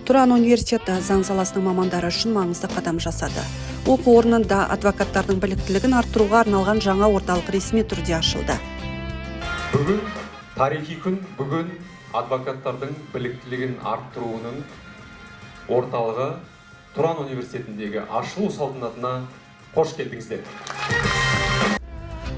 Тұран университеті заң саласының мамандары үшін маңызды қадам жасады. Оқу орнында адвокаттардың біліктілігін арттыруға арналған жаңа орталық ресми түрде ашылды. Бүгін тарихи күн. Бүгін адвокаттардың біліктілігін арттыруының орталығы Тұран университетіндегі ашылу салтанатына қош келдіңіздер!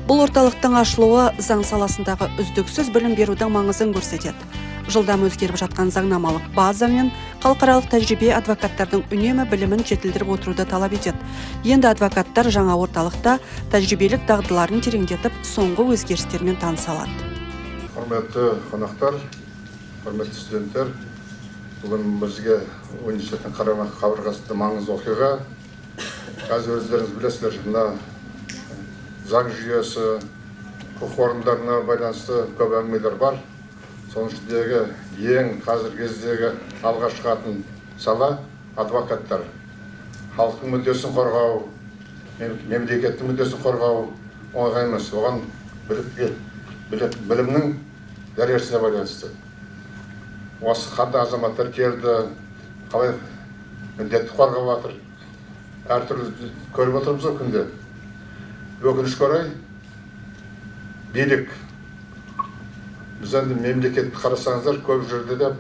Бұл орталықтың ашылуы заң саласындағы үздіксіз білім берудің маңызын көрсетеді. Жылдам өзгеріп жатқан заңнамалық база мен халықаралық тәжірибе адвокаттардың үнемі білімін жетілдіріп отыруды талап етеді. Енді адвокаттар жаңа орталықта тәжірибелік дағдыларын тереңдетіп, соңғы өзгерістермен таныса алады. Құрметті қонақтар, құрметті студенттер! Бүгін бізге университеттің қабырғасында маңызды оқиға. Қазір өздеріңіз білесіздер, мына заң жүйесі, құқық орындарына байланысты көп әңгімелер бар. Соның ішіндегі ең қазіргі кездегі алға шығатын сала – адвокаттар. Халықтың мүддесін қорғау, мемлекеттің мүддесін қорғау оңай емес. Оған білімнің дәрежесіне байланысты. Осы қандай азаматтар келді, қалай міндетті қорғап жатыр, әртүрлі көріп отырмыз ғой күнде. Өкінішке орай, билік, біз енді мемлекетті қарасаңыздар, көп жерде де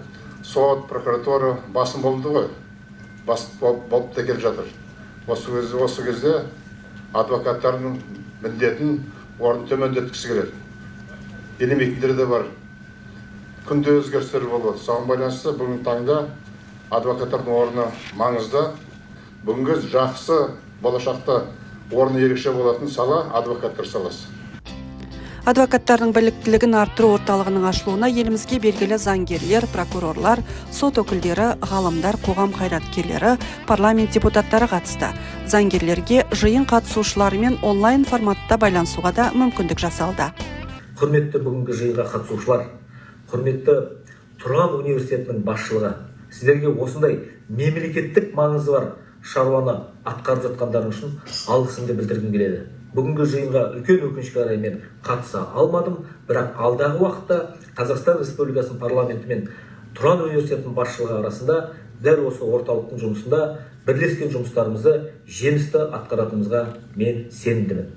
сот, прокуратура басым болды ғой, басым болып та келе жатыр. Осы кезде адвокаттардың міндетін, орнын төмендеткісі келеді, елемейтіндер де бар. Күнде өзгерістер болып жатыр. Соған байланысты бүгінгі таңда адвокаттардың орны маңызды. Бүгінгі жақсы, болашақта орны ерекше болатын сала – адвокаттар саласы. Адвокаттардың біліктілігін арттыру орталығының ашылуына елімізге белгілі заңгерлер, прокурорлар, сот өкілдері, ғалымдар, қоғам қайраткерлері, парламент депутаттары қатысты. Заңгерлерге жиын қатысушыларымен онлайн форматта байланысуға да мүмкіндік жасалды. Құрметті бүгінгі жиынға қатысушылар, құрметті Тұран университетінің басшылығы, сіздерге осындай мемлекеттік маңызы бар шаруаны атқарып жатқандарың үшін алғысымды білдіргім келеді. Бүгінгі жиынға, үлкен өкінішке қарай, мен қатыса алмадым, бірақ алдағы уақытта Қазақстан Республикасының парламенті мен Тұран университетінің басшылығы арасында дәл осы орталықтың жұмысында бірлескен жұмыстарымызды жемісті атқаратынымызға мен сенімдімін.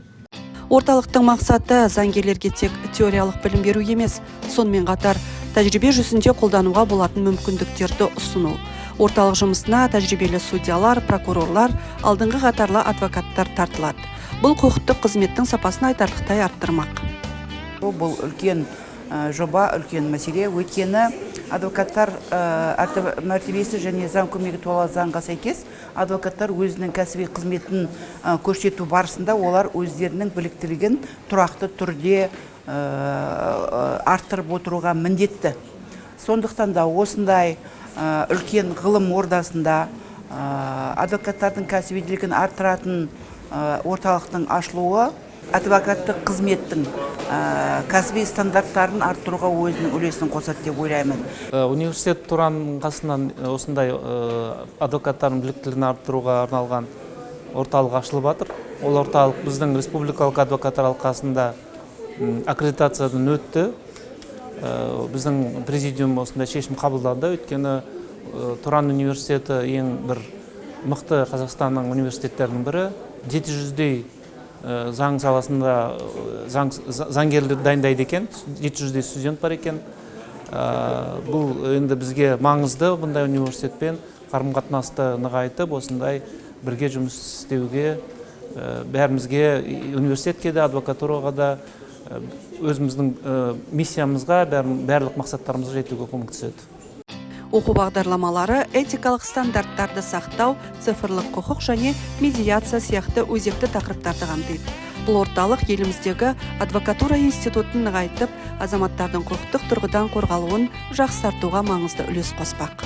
Орталықтың мақсаты – заңгерлерге тек теориялық білім беру емес, сонымен қатар тәжірибе жүзінде қолдануға болатын мүмкіндіктерді ұсыну. Орталық жұмысына тәжірибелі судьялар, прокурорлар, алдыңғы қатарлы адвокаттар тартылады. Бұл құқықтық қызметтің сапасын айтарлықтай арттырмақ. Бұл үлкен жоба, үлкен мәселе, өйткені адвокаттар мәртебесі және заң көмегі туралы заңға сәйкес, адвокаттар өзінің кәсіби қызметін көрсету барысында олар өздерінің біліктілігін тұрақты түрде арттырып отыруға міндетті. Сондықтан да осындай үлкен ғылым ордасында адвокаттардың кәсібилігін арттыратын орталықтың ашылуы адвокаттық қызметтің кәсіби стандарттарын арттыруға өзінің үлесін қосады деп ойлаймын. Университет Тұранның қасынан осындай адвокаттардың біліктілігін арттыруға арналған орталық ашылып жатыр. Ол орталық біздің республикалық адвокаттар алқасында аккредитациядан өтті. Біздің президиум осындай шешім қабылдады, өйткені Тұран университеті ең бір мықты Қазақстанның университеттерінің бірі. 700-дей заң саласында заңгерлерді дайындайды екен, 700-дей студент бар екен. Бұл енді бізге маңызды, бұндай университетпен қарым қатынасты нығайтып, осындай бірге жұмыс істеуге бәрімізге, университетке де, адвокатураға да, өзіміздің миссиямызға, барлық мақсаттарымызға жетуге көмектеседі. Оқу бағдарламалары этикалық стандарттарды сақтау, цифрлық құқық және медиация сияқты өзекті тақырыптарды қамтиды. Бұл орталық еліміздегі адвокатура институтын нығайтып, азаматтардың құқықтық тұрғыдан қорғалуын жақсартуға маңызды үлес қоспақ.